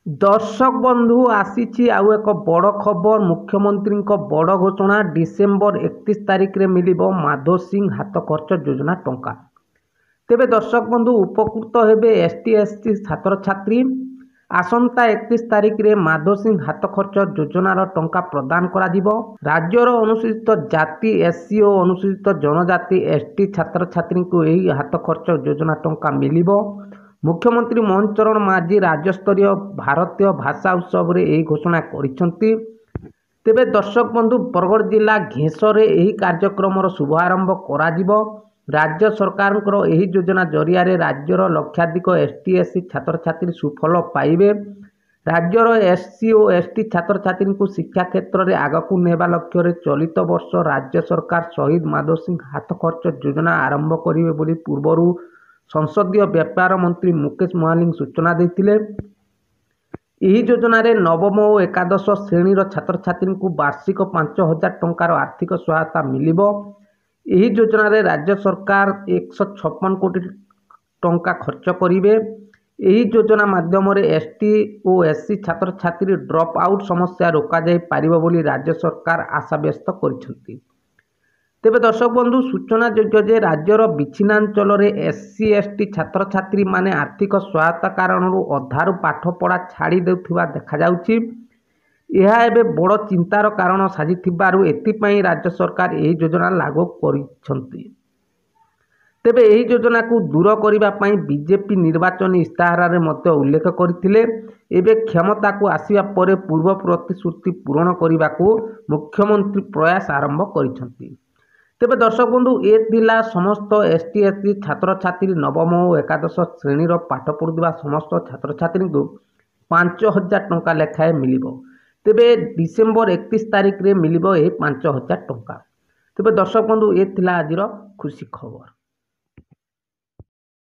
ଦର୍ଶକ ବନ୍ଧୁ, ଆସିଛି ଆଉ ଏକ ବଡ଼ ଖବର। ମୁଖ୍ୟମନ୍ତ୍ରୀଙ୍କ ବଡ଼ ଘୋଷଣା, ଡିସେମ୍ବର 31 ତାରିଖରେ ମିଳିବ ମାଧୋ ସିଂ ହାତ ଖର୍ଚ୍ଚ ଯୋଜନା ଟଙ୍କା। ତେବେ ଦର୍ଶକ ବନ୍ଧୁ, ଉପକୃତ ହେବେ ଏସ୍ ଟି, ଏସ୍ ସି ଛାତ୍ରଛାତ୍ରୀ। ଆସନ୍ତା 31 ତାରିଖରେ ମାଧୋ ସିଂ ହାତ ଖର୍ଚ୍ଚ ଯୋଜନାର ଟଙ୍କା ପ୍ରଦାନ କରାଯିବ। ରାଜ୍ୟର ଅନୁସୂଚିତ ଜାତି ଏସ୍ ସି ଓ ଅନୁସୂଚିତ ଜନଜାତି ଏସ୍ ଟି ଛାତ୍ରଛାତ୍ରୀଙ୍କୁ ଏହି ହାତ ଖର୍ଚ୍ଚ ଯୋଜନା ଟଙ୍କା ମିଳିବ। ମୁଖ୍ୟମନ୍ତ୍ରୀ ମୋହନ ଚରଣ ମାଝୀ ରାଜ୍ୟସ୍ତରୀୟ ଭାରତୀୟ ଭାଷା ଉତ୍ସବରେ ଏହି ଘୋଷଣା କରିଛନ୍ତି। ତେବେ ଦର୍ଶକ ବନ୍ଧୁ, ବରଗଡ଼ ଜିଲ୍ଲା ଘେଁସରେ ଏହି କାର୍ଯ୍ୟକ୍ରମର ଶୁଭାରମ୍ଭ କରାଯିବ। ରାଜ୍ୟ ସରକାରଙ୍କର ଏହି ଯୋଜନା ଜରିଆରେ ରାଜ୍ୟର ଲକ୍ଷାଧିକ ଏସ୍ ଟି, ଏସ୍ ସି ଛାତ୍ରଛାତ୍ରୀ ସୁଫଳ ପାଇବେ। ରାଜ୍ୟର ଏସ୍ ସି ଓ ଏସ୍ ଟି ଛାତ୍ରଛାତ୍ରୀଙ୍କୁ ଶିକ୍ଷା କ୍ଷେତ୍ରରେ ଆଗକୁ ନେବା ଲକ୍ଷ୍ୟରେ ଚଳିତ ବର୍ଷ ରାଜ୍ୟ ସରକାର ଶହୀଦ ମାଧୋ ସିଂ ହାତ ଖର୍ଚ୍ଚ ଯୋଜନା ଆରମ୍ଭ କରିବେ ବୋଲି ପୂର୍ବରୁ ସଂସଦୀୟ ବ୍ୟାପାର ମନ୍ତ୍ରୀ ମୁକେଶ ମହାଲିଙ୍ଗ ସୂଚନା ଦେଇଥିଲେ। ଏହି ଯୋଜନାରେ ନବମ ଓ ଏକାଦଶ ଶ୍ରେଣୀର ଛାତ୍ରଛାତ୍ରୀଙ୍କୁ ବାର୍ଷିକ 5000 ଟଙ୍କାର ଆର୍ଥିକ ସହାୟତା ମିଳିବ। ଏହି ଯୋଜନାରେ ରାଜ୍ୟ ସରକାର 156 କୋଟି ଟଙ୍କା ଖର୍ଚ୍ଚ କରିବେ। ଏହି ଯୋଜନା ମାଧ୍ୟମରେ ଏସ୍ ଟି ଓ ଏସ୍ ସି ଛାତ୍ରଛାତ୍ରୀ ଡ୍ରପ୍ ଆଉଟ୍ ସମସ୍ୟା ରୋକାଯାଇ ପାରିବ ବୋଲି ରାଜ୍ୟ ସରକାର ଆଶାବ୍ୟକ୍ତ କରିଛନ୍ତି। ତେବେ ଦର୍ଶକ ବନ୍ଧୁ, ସୂଚନାଯୋଗ୍ୟ ଯେ ରାଜ୍ୟର ବିଚ୍ଛିନ୍ନାଞ୍ଚଳରେ ଏସ୍ ସି, ଏସ୍ ଟି ଛାତ୍ରଛାତ୍ରୀମାନେ ଆର୍ଥିକ ସହାୟତା କାରଣରୁ ଅଧାରୁ ପାଠପଢ଼ା ଛାଡ଼ି ଦେଉଥିବା ଦେଖାଯାଉଛି। ଏହା ଏବେ ବଡ଼ ଚିନ୍ତାର କାରଣ ସାଜିଥିବାରୁ ଏଥିପାଇଁ ରାଜ୍ୟ ସରକାର ଏହି ଯୋଜନା ଲାଗୁ କରିଛନ୍ତି। ତେବେ ଏହି ଯୋଜନାକୁ ଦୂର କରିବା ପାଇଁ ବିଜେପି ନିର୍ବାଚନୀ ଇସ୍ତାହାରରେ ମଧ୍ୟ ଉଲ୍ଲେଖ କରିଥିଲେ। ଏବେ କ୍ଷମତାକୁ ଆସିବା ପରେ ପୂର୍ବ ପ୍ରତିଶ୍ରୁତି ପୂରଣ କରିବାକୁ ମୁଖ୍ୟମନ୍ତ୍ରୀ ପ୍ରୟାସ ଆରମ୍ଭ କରିଛନ୍ତି। ତେବେ ଦର୍ଶକ ବନ୍ଧୁ, ଏ ଥିଲା ସମସ୍ତ ଏସ୍ ଟି, ଏସ୍ ସି ଛାତ୍ରଛାତ୍ରୀ, ନବମ ଓ ଏକାଦଶ ଶ୍ରେଣୀର ପାଠ ପଢ଼ୁଥିବା ସମସ୍ତ ଛାତ୍ରଛାତ୍ରୀଙ୍କୁ 5000 ଟଙ୍କା ଲେଖାଏଁ ମିଳିବ। ତେବେ ଡିସେମ୍ବର 31 ତାରିଖରେ ମିଳିବ ଏହି 5000 ଟଙ୍କା। ତେବେ ଦର୍ଶକ ବନ୍ଧୁ, ଏ ଥିଲା ଆଜିର ଖୁସି ଖବର।